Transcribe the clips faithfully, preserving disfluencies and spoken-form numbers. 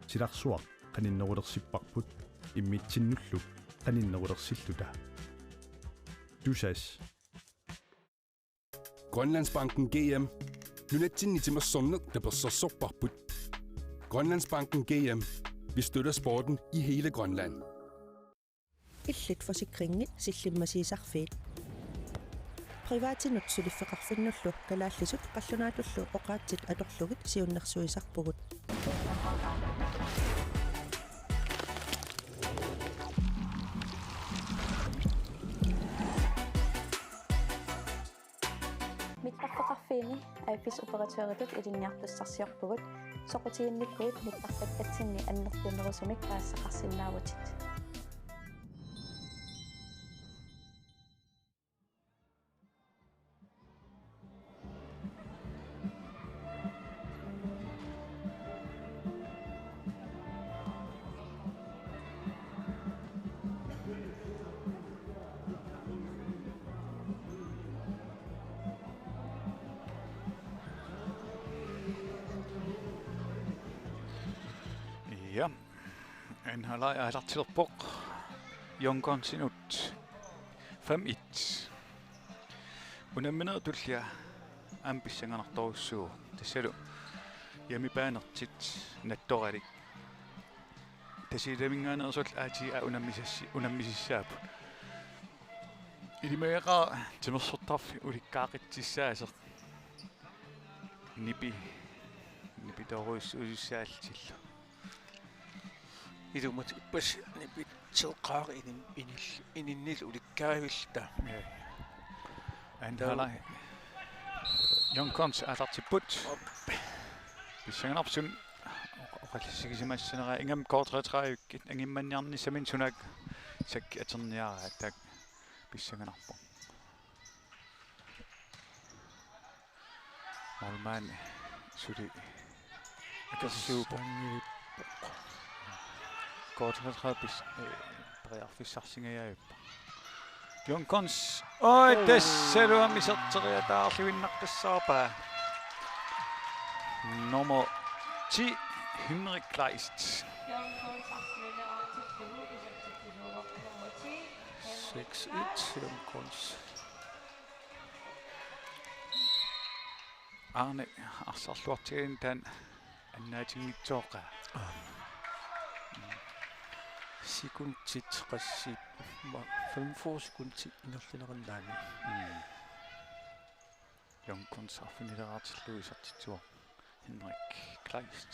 silarsuaq qaninnerulersipparput immitsinnullu qaninnerulersilluta. Tusass. Grønlandsbanken G M. Nunatsinni timersorneq tapersersorparput. Grønlandsbanken G M. Vi støtter sporten i hele Grønland. Illit Forsikringit Sillimmasiisarfiit. Privatinut suliffeqarfinnullu kalaallisut qallunaatullu oqaatsit atorlugit siunnersuisarpugut. Mittarfeqarfiini A F S-operatøritut ilinniartussarsiorpugut, soqutiginnikkuit mittartakkatsinni annertunerusumik paasisaqarsinnaavutit. Ja, anden halvleg aallartilerpoq. Young Gunsinut fem et. Unamminerit tulliat aamma pissanganartorujussuuvoq. Tassalu hjemmebane-rtit nattoralik. Tasiilaminngaanneersoq A T A unammisassi-, unammisissaapput. Ilimageqaara timersortarfik ulikkaaqitsissaasoq. Nipi-, nipitoorujussuusussaallutillu. Ilummut ippassaq nipitseqqaaq inin-, inil-, ininnilu ulikkaavilluta. Ja. Anden halvleg. Young Guns aallartipput. Op. Pissanganarpoq suna oq-, oqallissigisimassaneraa, ingammik K treogtredive-kkut angimmanniarnissaminnik sunaakkuakkut atorniaraat, taakku pissanganarpoq. Målmand suli akersuuppoq. Sangilippoq. K treogtredive pis-, eh, periarfissarsingajaavippoq. Young Guns. Oj, oh, tassalu aamma iserteriataarluinnaqqissaarpaa. Nummer ti, Henrik Kleist. Seks et, Young Guns. Arne, arsarluartigalugu taanna annaatinngitsooqaa. Aap. Sekundit qassit, ma-, femogfyrre sekundit ingerlanerannaani. Mm. Young Guns arfinileraartillugu isertitsivoq Henrik Kleist.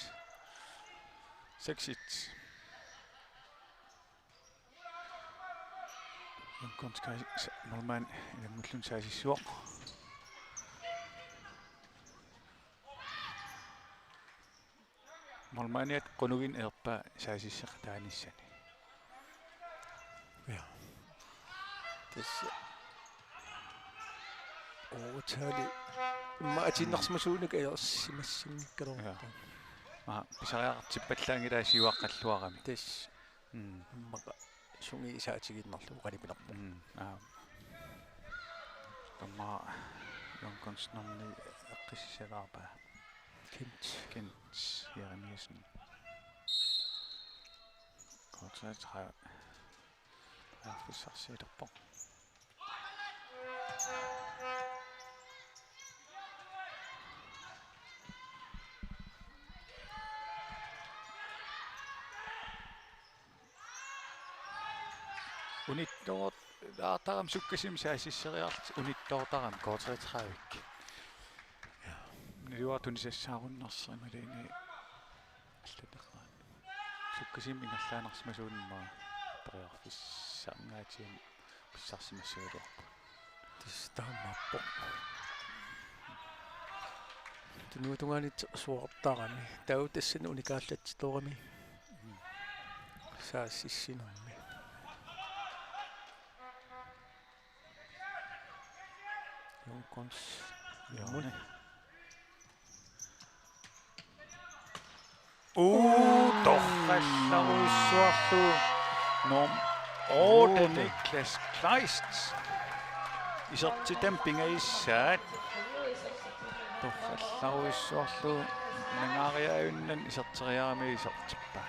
Seks et. Young Guns ka-, sa-, målmand ilanngulluni saasissivoq. Målmandiat qunugineq ajorpaa saasisseqataanissani. Ja. Tassa. Overtali. Immaqa atiinnarsimasuunik ajorsimassinngikkaluarpaa. Ja. Maa, pisariaqartippallaanngilaa siuaqqalluarami. Tassa. Mm. Immaqa sungiusaatigiinnarlugu qalipilerpoq. Mm, aap. Tamanna Young Guns nummer ni eqqissisilaarpaa. Kent. Kent Jeremiassen. K treogtredive. Periarfissarsiulerpoq. Unittoortarami sukkasuumik saasisseriarlutik unittoortarami K treogtredive-kkut. Ja. Naluara tunisassaarunnarsarami imaluunniit allateqaat. Sukkasuumik ingerlaannarsimasuunngimmat periarfissaanngaatsiami pissarsimassagaluarput. Tassa taamaappoq. Tunuatungaanut suaartarami. Taava tassani unikaallatsitoorami. Saasissinermi. Young Guns. Jørgen. Uu, torrallarujussuarlugu. Nummer otte, otte. Niklas Kleist. Isertitami pingajussaasoq. Torrallarujussuarlugu. Nangaariaajunnan iserteriarami isertippa.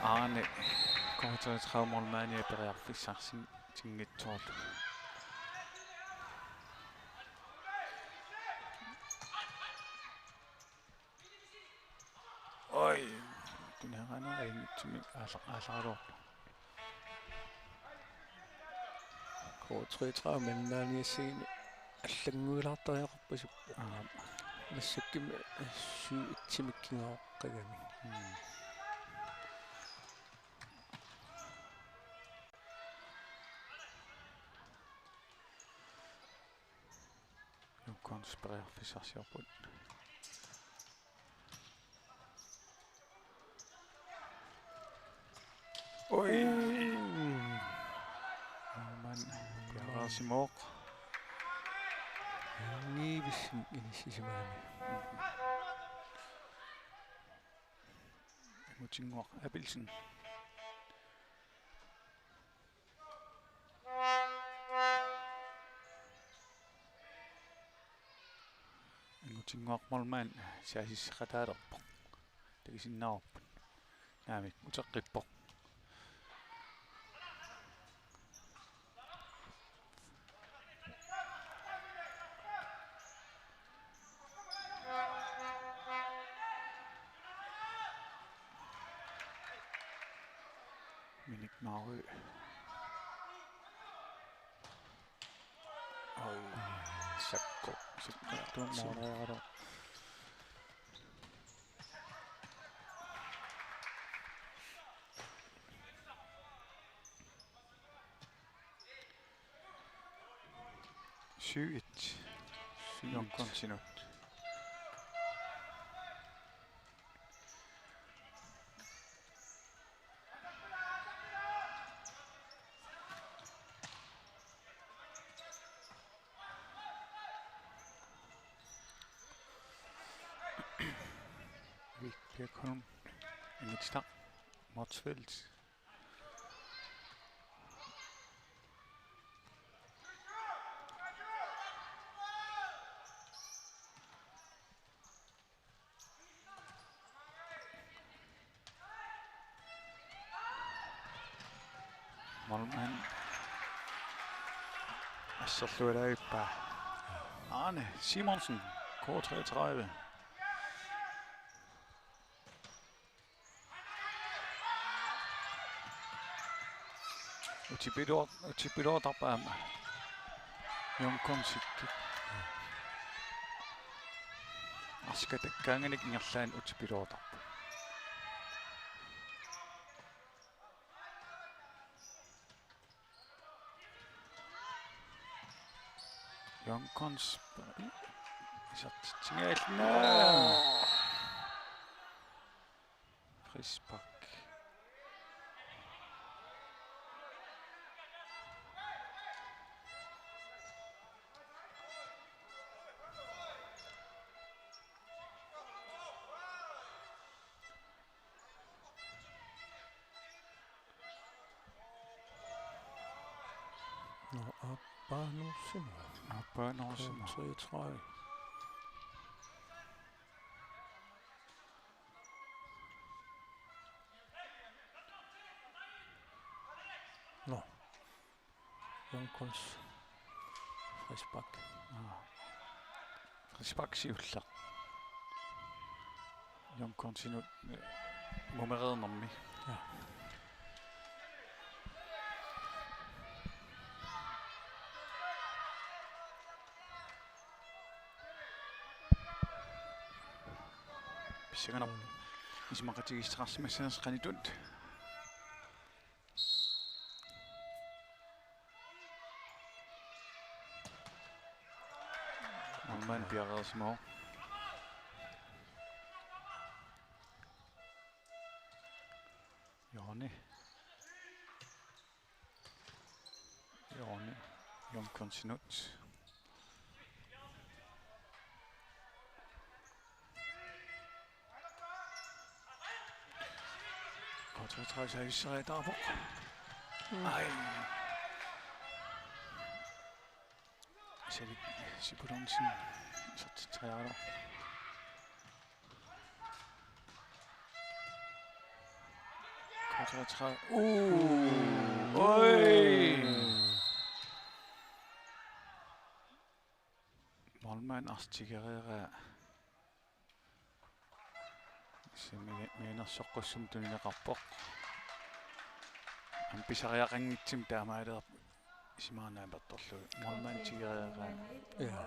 Aani K treogtredive målmandi periarfissarsinngitsoorlu. Oj, tuneraana ajunngitsumik aalla-, aallaraluarpoq. K treogtredive målmandiassiini allannguilaartariaqarpasippoq. Aap. Massakkut syv et-imik kinguaaqqigami. Mm. Young Guns periarfissarsiorput. Oj. Mm. Aamma piareersimavoq. Nivissim inissisimagami. Angutinnguaq Abelsen. Angutinnguaq målmand saasisseqataalerpoq. Takusinnaavarput. Naamik, uteqqippoq. Minik Mary. Oj, sakko, sakko, tuummoorneeralo. Syv et. Syv et. Young Gunsinut. Erik Birkholm, Mikstang Motzfeldt. Målmand asserlualaavippaa. Arne Simonsen, K treogtredive. Utipiloor-, utipiloortarpoq aamma. Young Gunsikkut. Arsaq atakkaanganik ingerlaannaq utipiloortarpoq. Young Guns. Isertitsingaallugu. Frispark. Nå, Aappaa Norsimo. Aappaa Norsimo. K treogtredive. Nå. Young Guns. Frispark. Aa. Frispark siulleq. Young Gunsinut, eh, mumereernermi. Ja. Pissanganaq isumaqatigiisseqarsimassanersoq qanoq ittoq. Målmand piareersimavoq. Johnny. Johnny. Young Gunsinut. K treogtredive saasisseqataapput. Mm. Ai. Salik Sipulonsen isertitseriarlugu. K treogtredive. Uh. Oj. Målmand arsaq tikereeraa. Simi mianersoqqussummik tunineqarpoq. Aamma pisariaqanngitsumik taamaalerpoq. Isima naapertorlu. Målmand tikereeraa. Ja.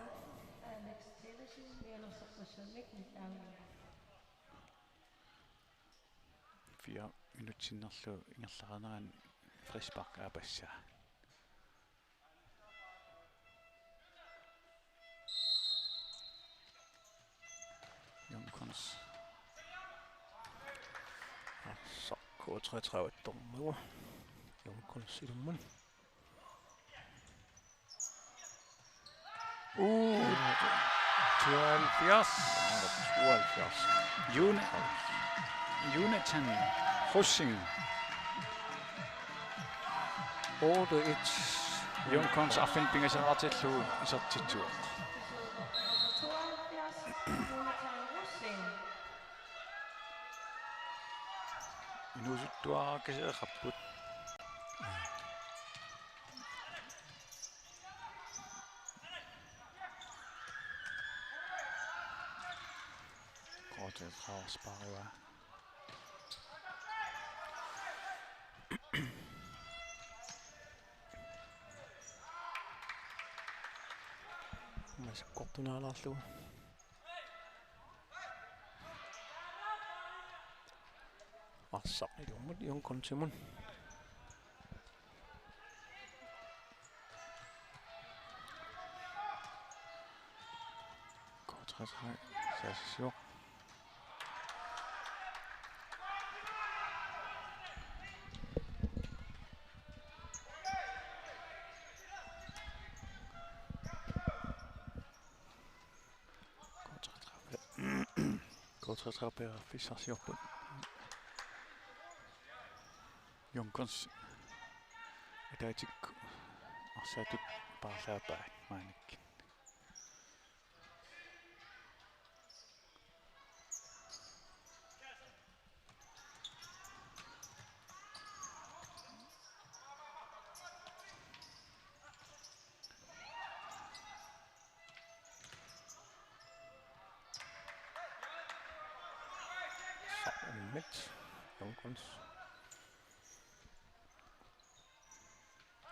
Fire minutsit sinnerlugu ingerlareernerani frispark aappassaa. Young Guns. Arsaq K treogtredive dommer. Young Guns ilummut. Uh, tooghalvfjerds. Tooghalvfjerds. Jone-, Jonathan Rosing. Otte et. Young Guns arfineq-pingasoqartillugu isertitsivoq. Inuusuttuarakasiaqarput. Kortet har sparret. Massakkut kortunaalaarlugu. Arsaq ilummut Young Gunsimut. K treogtredive, saasissuaq. K treogtredive. K treogtredive periarfissarsiorput. Young Guns ataatsikkut arsaatut paarlaappaat maanikkut. Saqummet, Young Guns.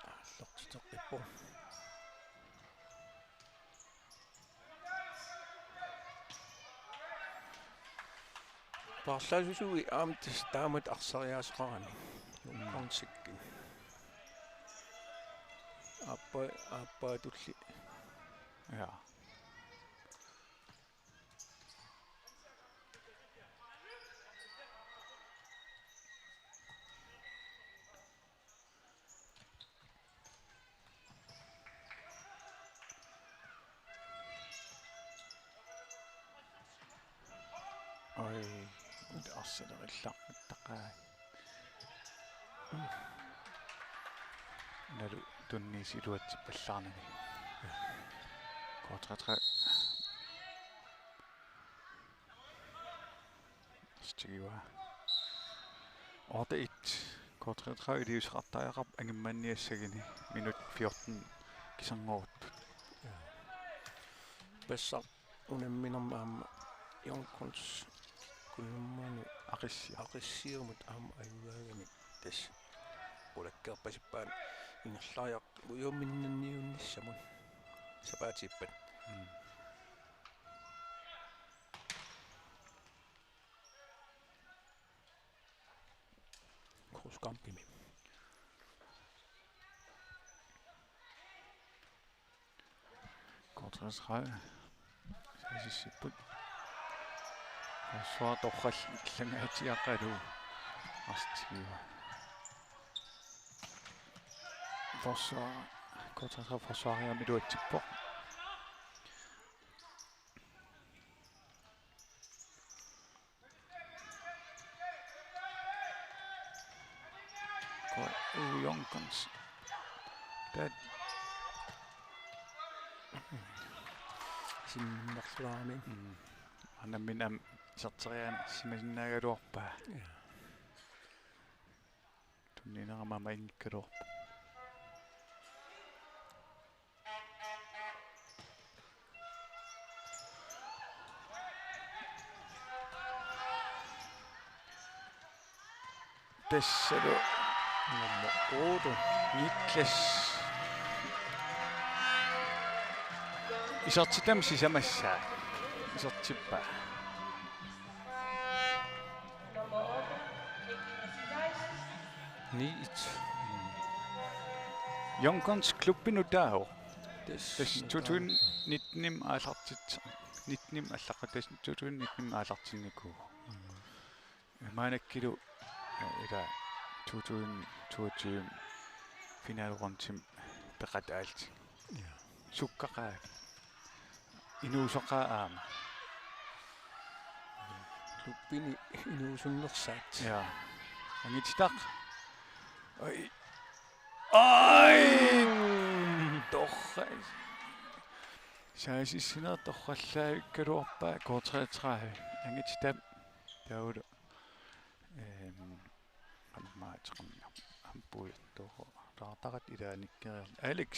Aallartiteqqippoq. Paarlaassuugut aamma tassa taamatut arsariaaseqarani. Young Gunsikkut. Aappa-, aappaatulli. Ja. Oj, arsalerillaqattaqa. Nalu tunniusiluatsippallaarnani. K treogtredive. Stigua. Otte et. K treogtredive iliuuseqartariaqarpoq angermanniassaguni minut fjorten kisanngoruttut. Ja. Bassaq unamminermi aamma Young Guns kunnummani Aqissia-, Aqissiamut aamma ajugaagamik tassa qulakkeerpasippaat ingerlariaq-, ujuminnanniunnissamut sapaatiippat. Mm. Kruskamp-imi. K treogtredive. Saasissipput. Forsvar torrallangaatsiaqalu. Astigiva. Forsvar. K treogtredive forsvariami iluatsippoq. Ko-, Young Guns. Tat-, sinnerlaami. Mm. Anamminam serterian simasinnaagaluarpaa. Ja. Ninerama maingikkaluarpoq. Tassalu nummer otte, Niklas. Isertitami sisamassaa. Isertippaa. Ni et. Young Guns klubbinut taava. Tassa to tusind nitten-imi aallartitseq. Nitten-imi allaqqat, tassa to tusind nitten-imi aallartinnikuuvoq. Maannakkullu, eh, ila to tusind toogtyve finalerundimi peqataallutik. Ja. Sukkaqaat. Inuusoqaat aamma. Klubbini inuusunnersaat. Ja. Angititaq. Oj. Oj! Torra. Saasissineq torrallaavikkaluarpaa K treogtredive. Angititap. Taavalu. Ehm, ammaateqarniarpoq. Ampujattoqalaartaqaat ilaannikkeriarluni. Alex.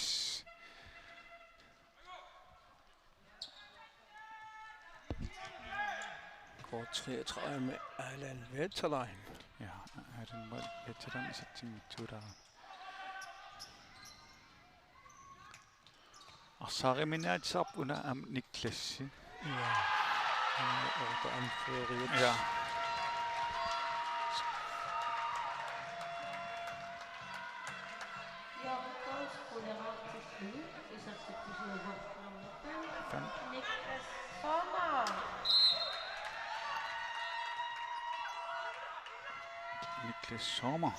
K treogtredive med Allan Veterlein. Ja, Allan Veterlein isertinngitsoorpoq. Arsaariminaatsisarput una aamma Niklassi. Ja. Nummer otte anføreriup. Ja. Fem. Niklas Sommer. Niklas Sommer.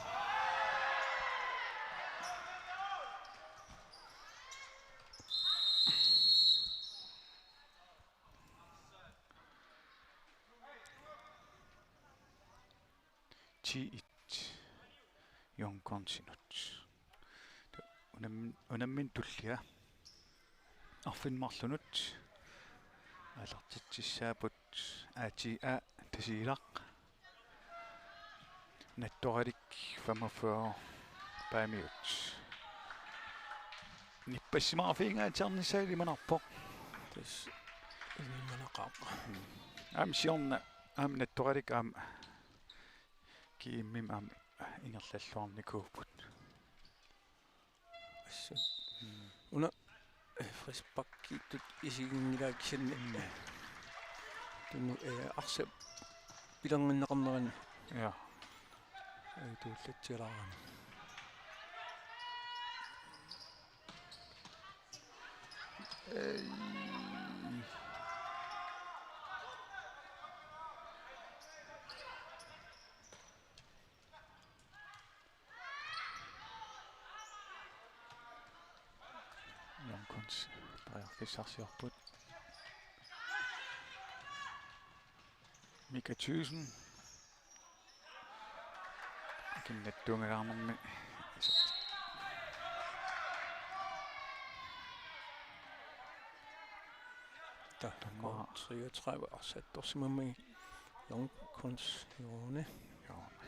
Ti et. Young Gunsinut. Unam-, unammineq tullia. Arfineq-marlunut. Aallartitsissaapput A T A Tasiilaq. Nattoralik femogfyrre Paamiut. Nippassimaarfigingaatsiarnissaa ilimanarpoq. Tassa ilimanaqaaq. Aamma siorna, aamma Nattoralik aamma G M-imi aamma ingerlalluarnikuupput. Assut. Mm. Una, eh, frisparkiittut isiginngilaat kisianni. Mm. Tunnu, eh, arsap pilerneqarnerani. Ja. Eh, tuullatsialaarami. Ei. Young Guns periarfissarsiorput. Mika Thyssen. Kinnattuungalaarnermi. Taava nummer treogtredive arsartorsimammagit Young Guns Jone. Jone.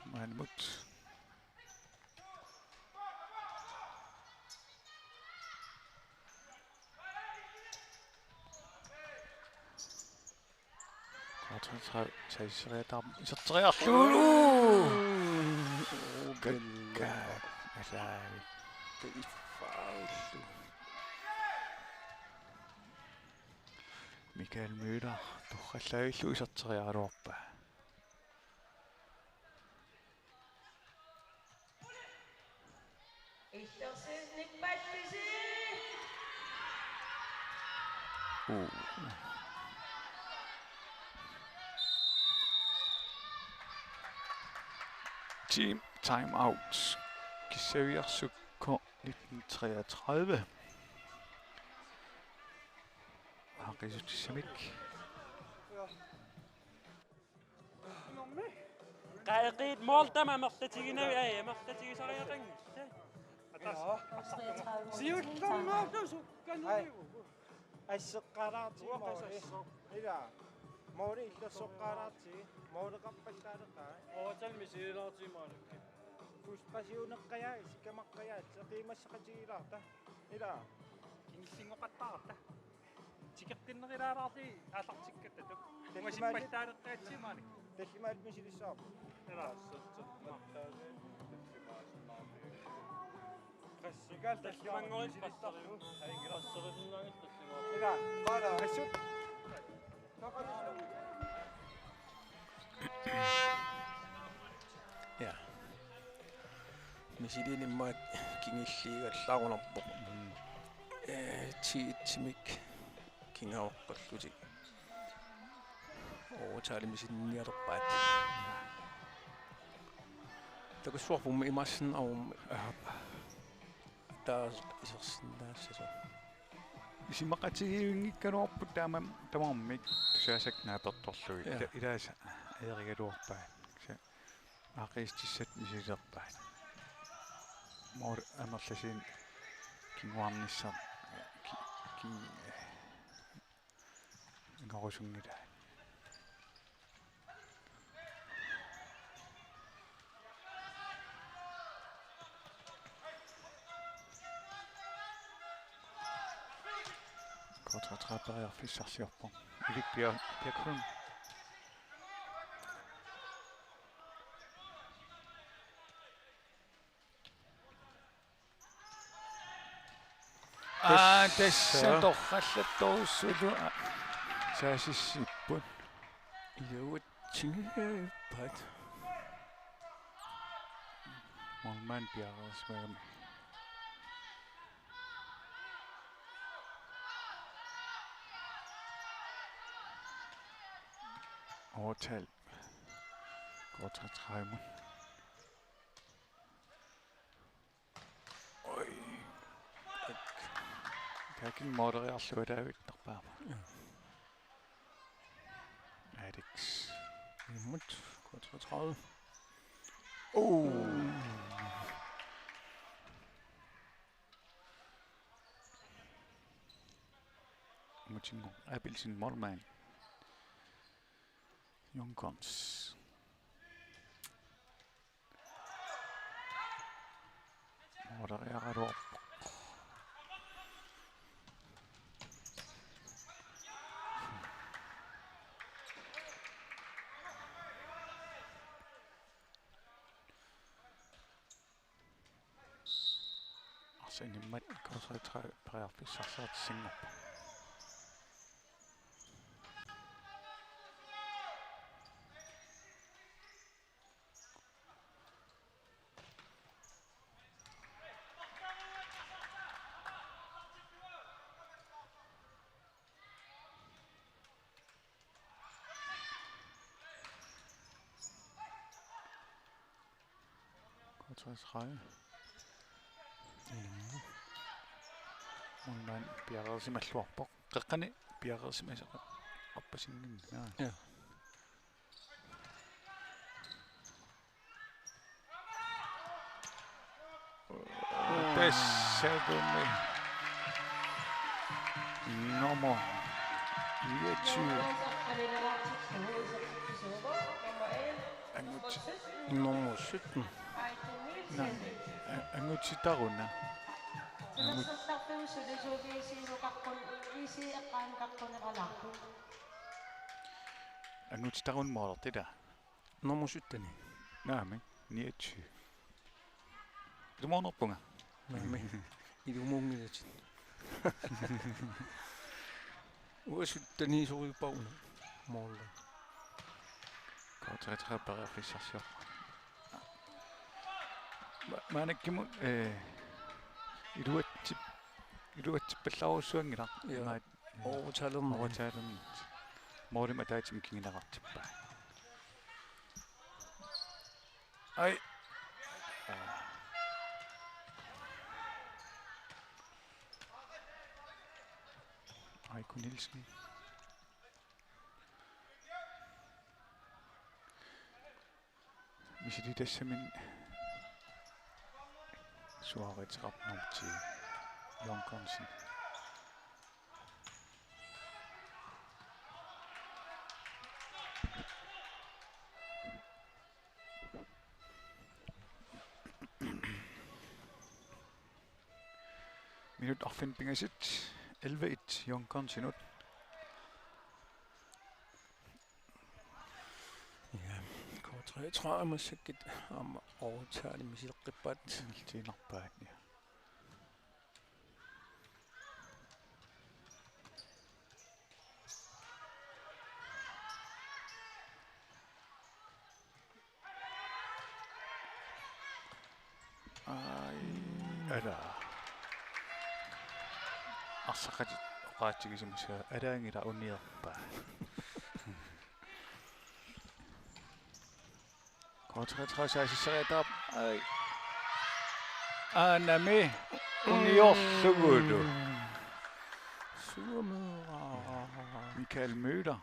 Maanimut. K treogtredive, saaseriataarpoq, iserteriarlugu. Kakkaak. Alaavik. Kiffaarlu. Michael Møller, torrallaavillugu iserteriaraluarpaa. Illersinnik pallisi. Uu. Team time out. Kissaviarsukko nitten treogtredive. Aaqqiissutissamik. Qaa eqiit mål tamaat amerlatiginavit, ai, amerlatigisariaqanngillat. Siullernaarlugu sukkaneruvoq. Asseqqaalaartigu mooli. Ila. Mooli illersoqqaalaartigu. Mooritsalmi siulaartigu maannakkut. Kuspasiuneqqajaat, isikamaqqajaat, seqimassaqatigilaarta. Ila. Kingulliunngoqattaarta. Tikeqqinnerulaarlugit aallartikkatta. Tallimaal-, ungasippallaaleqqaatsimaanik. Tallimaat misilissaarput. Ila. Tallimanngorippassarlu. Ila. Assut. Ja. Misiliinermut kingulliugallaarunarpoq. Mm. Eh, ti-etsimik kinguaqqullutik. Overtime misiliinialerpaat. Takussuarpummi imaassinnaagummi. Aap. Taava isersinnaassasut. Isumaqatigiinngikkaluarput taama tamarmik tusaasakka naapertorlugit. Ja. Ila-, ilaasa ajorigaluarpaat. Kisianni aaqqiissutissat misililerpaat. Mool amerlasuunik kinguarnissaq ki-, ki-, ingorusunngilaat. K treogtredive periarfissarsiorpoq. Erik Bjerg, Bjergholm. Aa, tassa. Tassa torrallattorsuuvoq. Saasissipput. Iluatsingiaippaat. Målmand piareersimagami. Overtal. K treogtredive. Oj. Taakku mooleriarlugu taavittarpaama. Ja. Alex. Imut, K treogtredive. Oh. Mutingo, Abelsen, målmand. Junkons. Mooleriaraluarpoq. Arsaanimmat K treogtredive periarfissarsiortissanngorpoq. K treogtredive. Mm. Målmand piareersimalluarpoq. Qeqqani piareersimasaqarpasinngimmat. Ja. Tassagumi nummer niogtyve. Angut-, nummer sytten. Naa, a-, angutitaruna. Angut-, angutitaruna målertita. Nummer sytten. Naamik, niogtyve. Ilumoornerpunga. Naamik, ilumuunngilatit. Uanga sytteniusoriuppagut una. Måler. K treogtredive periarfissarsiorpoq. Ma-, maannakkut, eh, iluatsip-, iluatsippallaarujussuanngilaq. Ja. Imaat Overtalernit. Overtalernit. Målimik ataatsimik kinguneqartippai. Ai. Aiko Nielsen. Misilittassaminik Suarez, nummer ti, Jørgensen. Minut arfineq-pingasut, elleve et Jørgensenut. Ja, K treogtredive massakkut aamma overtime misileqqippaat. Tiinarpaat, ja. Ai, ala. Arsaqatit oqaatigisimassavat, alaanngilaq, uniorpaa. K treogtredive saasissariataarpoq. Ai. Aanami uniorlugulu. Suumera. Michael Møller.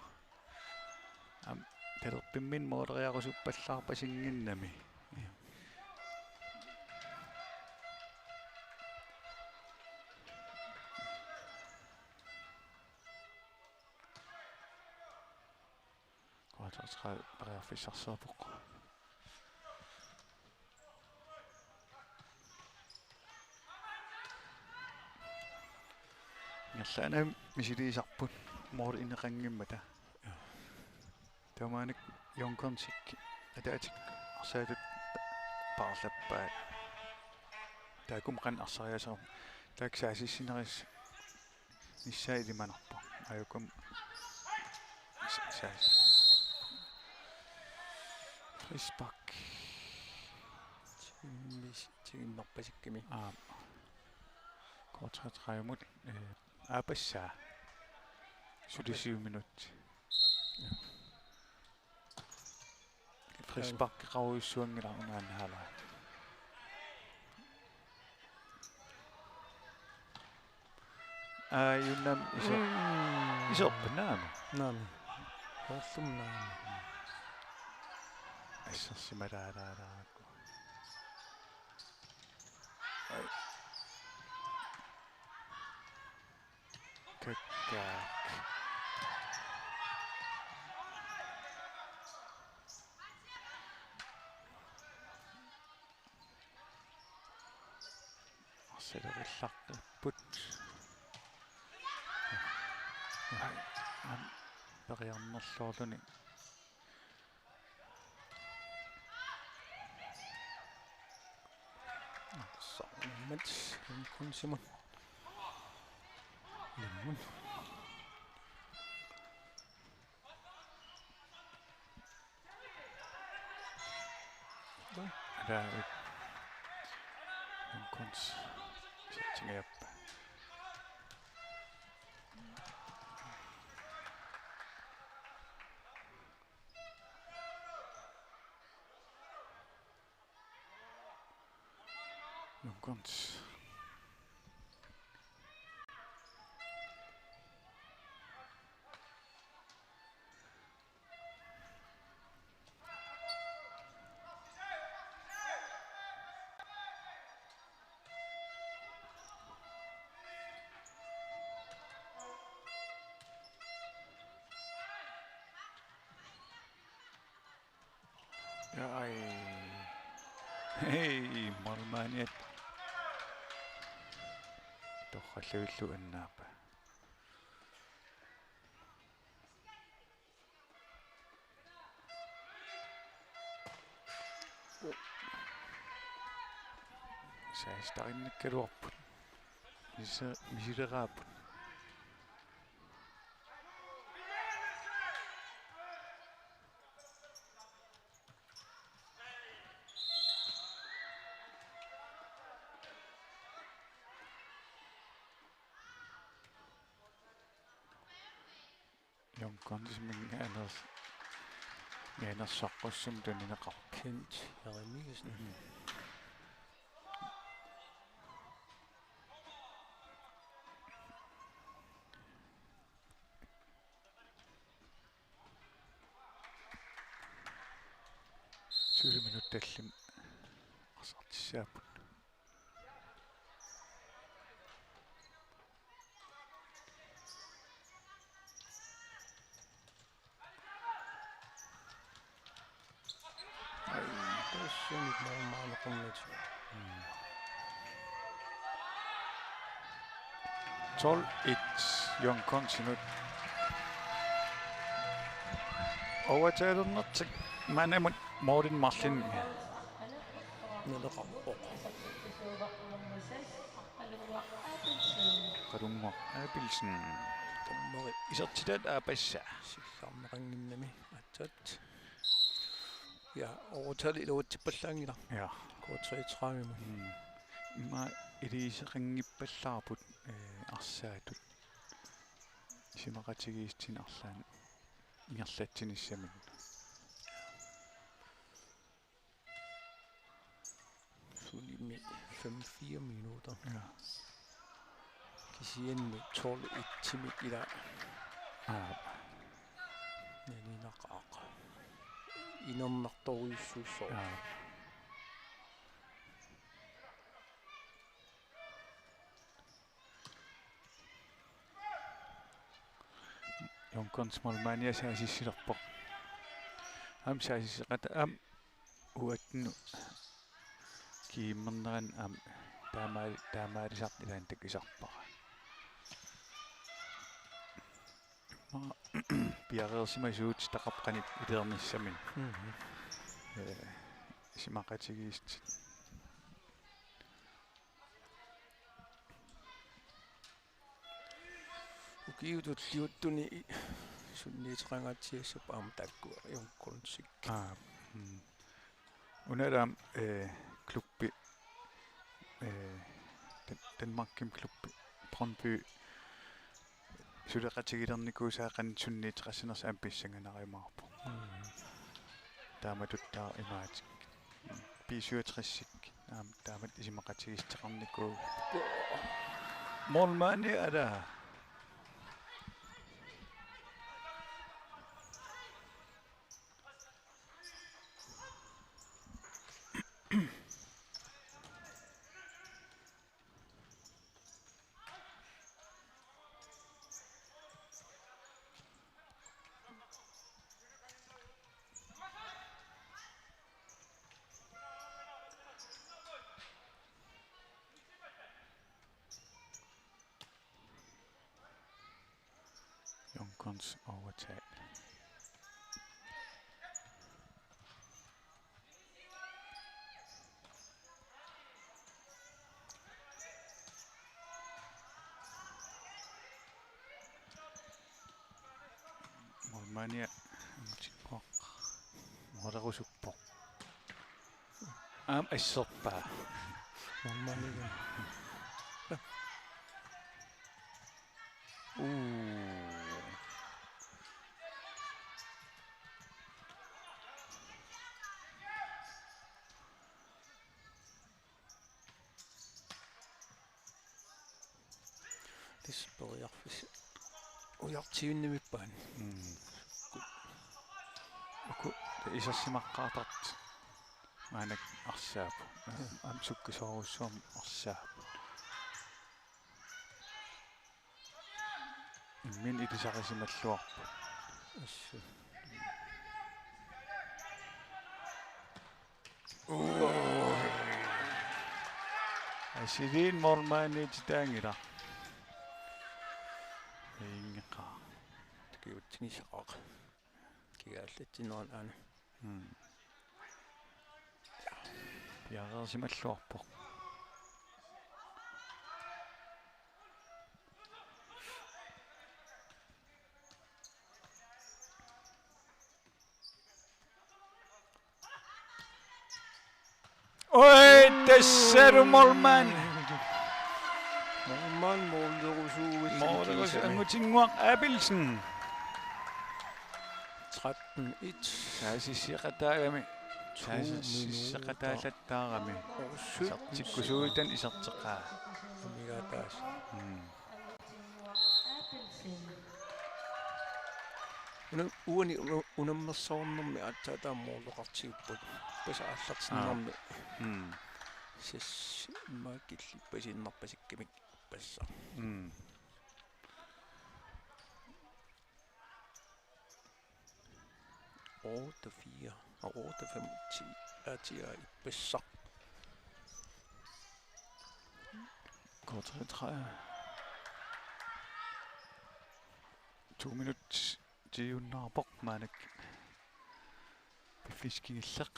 Am, talerpimminni mooleriarusuppallaarpasinnginnami. K treogtredive periarfissarsiorpoq. Ingerlaannaq misiliisarput mål ineqanngimmata. Taamaanik Jørgensenip ataatsip arsaatut paarlappaat. Taakku qanoq arsariaaseq. Taakku saasissinneris- nissaa ilimanarpoq. Ajukum. Sa-, sa-, frispark. Tiginnis-, tiginnerpasikkami. Aap. K treogtredive-mut, øh, aappassaa. Suli syv minut. Ja. Frisparkeqarujussuanngilaq una anden halvleg. Aa, Junnam iso-, mm, isorput naamik. Naamik. Hoorlum naamik. Assersimalaalaalaakku. Ai. Kakkaak. Arsalerillaqqipput. Ai, am, periarnerluarluni. Soorunami Jørgensenimut. Jørgensen. Ada, Jørgensen. Sittingajappa. Jørgensen. Ja, ai. Hei, målmandiat. Torrallutillu annaappa. Saasissutinnikkaluarput. Misi-, misileraapput. Jørgensenip minngaaners-, minngaannersaqqussumik tunineqarpoq. Kent Jeremiassen. Mhm. Suli minutsit tallimat arsartissaapput. Tolv et Young Gunsinut. Overtalernertik maannamut målin marlin. Naleqarpoq. Qalunnguaq Abelsen. Dommeri isertitaat aappassaa. Sillarneqannginnami atsat. Ja, overtali iluatsippallaanngilaq. Ja. K treogtredive. Mm. Immaqa iliuuseqanngippallaarput, eh, arsaatut. Isumaqatigiissutinik arlaannik ingerlatsinissaminut. Sulimi fem fire minutter. Ja. Kisianni tolv et-imik ila. Aap. Nalinaqaaq. Inernartorujussuussooq. Aap. Young Guns målmandia saasissilerpoq. Aamma saasisseqata-, aamma uattut kiimmernerani aamma taamaali-, taamaalisartoq ilaanni takusarpara. Aamma piareersimasuutitaqarpoq qanoq iliornissaminut. Mhm. Eh, isumaqatigiissutit. Ukiut tulliuttuni sunniuteqangaatsiassapput aamma taakkua Young Gunsik. Aa, mm. Una aamma, eh, klubbi, eh, Dan-, Danmarkimi klubbi Brøndby suleqatigilernikuusaat qanoq sunniuteqassanersoq aamma pissanganariumaarpoq. Mm. Taamatuttaaq imaattoq. B syvogtres-ikkut aamma taamatut isumaqatigiissuteqarnikuuvoq. Målmandi ala. Young Guns overtag. Målmandia angutinnguaq. Målerusuppoq. Aamma asserpaa. Målmandia. Uu. Tassa periarfissat ujartuinnarput. Mm. Uku isersimaqqaartartut maannakkut arsaapput. Ja. Aamma sukkasoorujussuarmik arsaapput. Imminut ilisarisimalluarput. Assut. Asiliin målmandiutitaanngilaq. Ingeqaa. Takuutsigisaqaaq. Kigaallatsinnera aana. Mm. Piareersimalluarpoq. Oj, tassalu målmand. Målmand, målerusuuit. Målerusuuit, angutinnguaq Abelsen. Tretten et. Saasisseqataagami. To minutter. Saasisseqataallattaarami. Og sytten sekunder. Isertikkusuuitan iserteqaa. Amigaataas. Mm. Una-, uani una-, unammersoornermi aatsaat taama måleqartigupput. Ippassaq aallartinnermi. Aa. Mm. Ses-, immaqa killippasiinnarpasikkamik ippassaq. Mm. Otte fire og otte fem ti. Atia ippassaq. K treogtredive. To minut tiiunnaarpoq maannakkut piffissaq kingulleq.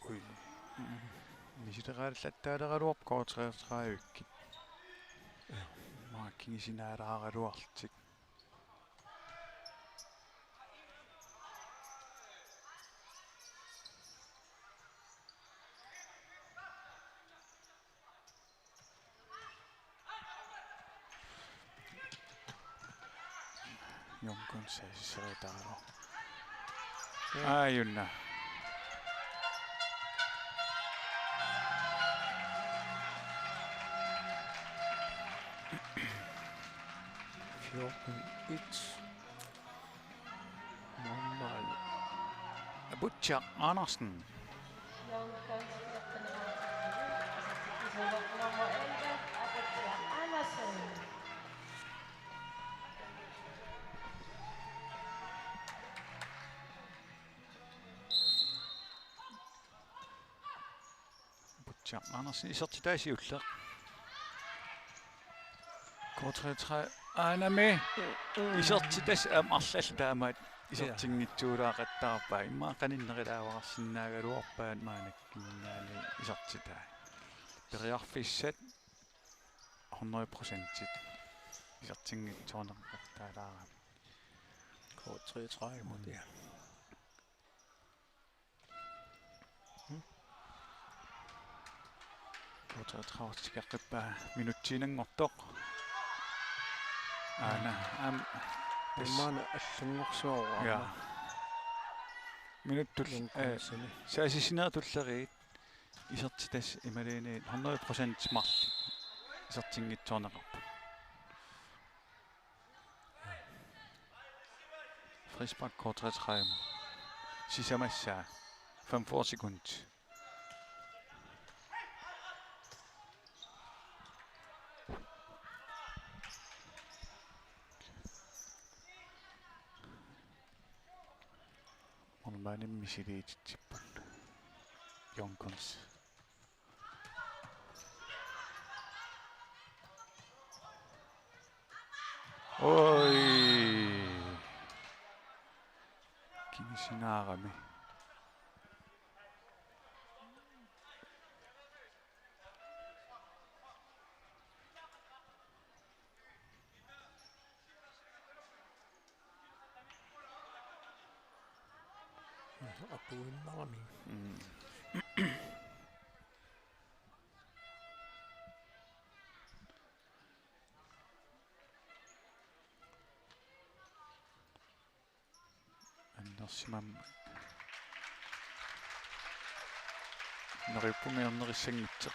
Ui. Misileraallattaaleraluarpoq K treogtredive-kkut. Maanna kingusinaalaaraluarlutik. Junkun saasissereertaarlugu. Aajuna. Fjorten et. Målmand. Butcher Andersen. Butcher Andersen isertitaa siulleq. K treogtredive aanami isertitaa aamma arlallit taamaat isertinngitsuulaaqattaarpaa. Immaqa qaninnerulaavarsinnaagaluarpaat maannakkut kingullerni isertitaa. Periarfissat hundrede procentit isertinngitsoorneqattaalaarami. K treogtredive mod det. K treogtredive tikeqqippaa minutsiinanngortoq. Aana, aamma. Tassa. Maanna allanngorsimavoq. Ja. Minutsit, Junkun eh, sini. Saasissinera tulleriit. Isertitaa imaluunniit hundrede procent marluk isertinngitsoorneqarput. Frispark K treogtredive. Sisamassaa. Femogfyrre sekund. Målmandimut misiliititsipput. Junkun. Oj. Kingusinaarami. Apuinnarami. Mm. Annersimammat. Neriuppunga ernerissanngitsoq.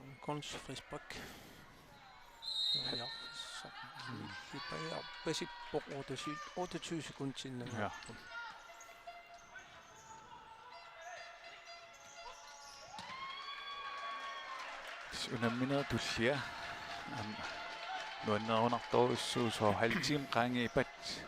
Junkun frispark. Ja, så. Ipajapasippoq otteogtyve, otteogtyve sekundit inden. Ja. Unammineq tullia. Aamma nuannerunartorujussuusoq halv time qaangiippat.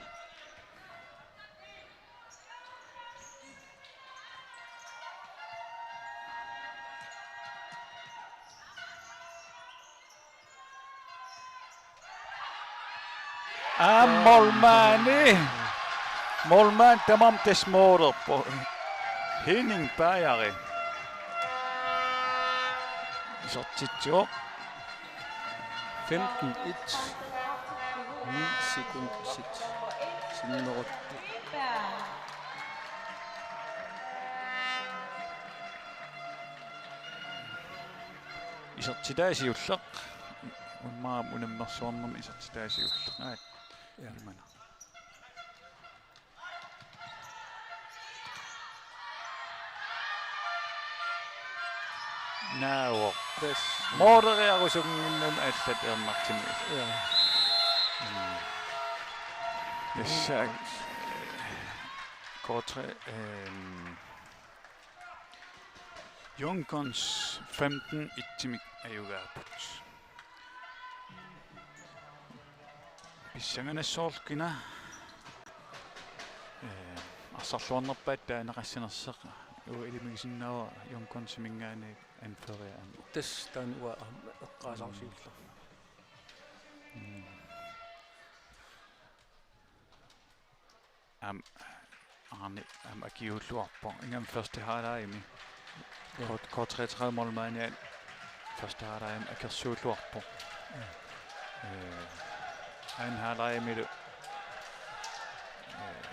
Aa, målmandi. Målmand tamarmi tassa målerpoq. Henning Bajari. Isertitsivoq. Femten et. Ni sekundit sinneruttut. Isertitaa siulleq. Immaqa unammersuarnermi isertitaa siulleq. Aat. Ja. Imana. Naavoq. Tassa. Måleriarusunnginnami allat ernartimi. Ja. Mm. Tassa. K tre, ehm, Junkun femten et-imik ajugaapput. Sanganassoorlkina. Eh, arsarluarnerpaat taanna qassinerseq. Uanga ilimigisinnaavat Young Gunsimingaanniit anførerit aamma. Tassa taanna uanga aamma eqqaasarsiullugu. Mm. Aamma, Arne, aamma akiuulluarpoq. Ingammik første halvlegimi. Ja. K-, K treogtredive målmandiat første halvlegimi akersuulluarpoq. Ja. Øh, anden halvlegimilu. Øh,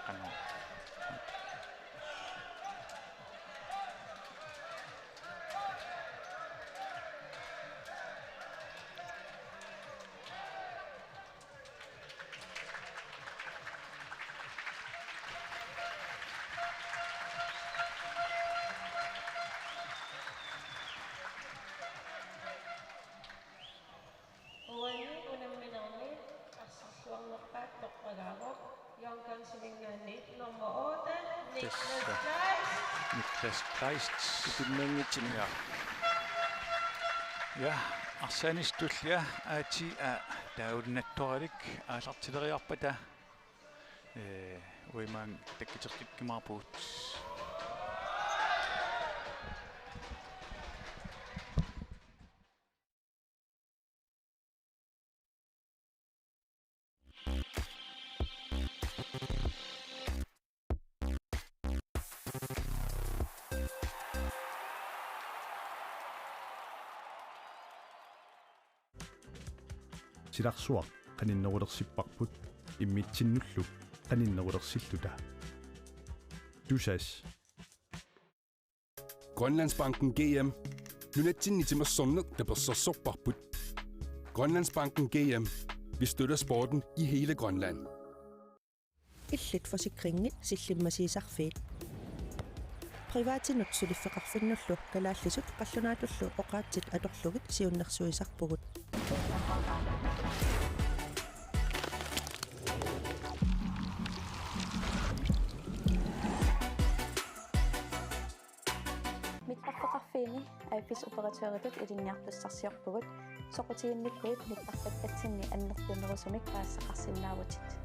qanoq. Uani unamminermi arsarluarnerpaat toqqagaavoq Young Gunsimingaanniit nummer otte, Niklas Tassa. Kleist. Niklas Kleist. Ipinnanngitsunik. Ja. Ja, arsaanisitullia A T A taavunnaattoralik aallartileriarpata. Eh, uimaang takkutikkikkumaarpugut. Silarsuaq qaninnerulersipparput immitsinnullu qaninnerulersilluta. Tusass. Grønlandsbanken G M. Nunatsinni timersorneq tapersersorparput. Grønlandsbanken G M. Vi støtter sporten i hele Grønland. Illit forsikringit sillimmasiisarfiit. Privatinut suliffeqarfinnullu kalaallisut qallunaatullu oqaatsit atorlugit siunnersuisarpugut. Mittarfeqarfiini A F S-operatøritut ilinniartussarsiorpugut, soqutiginnikkuit mittarfaktatsinni annertunerusumik paasisaqarsinnaavutit.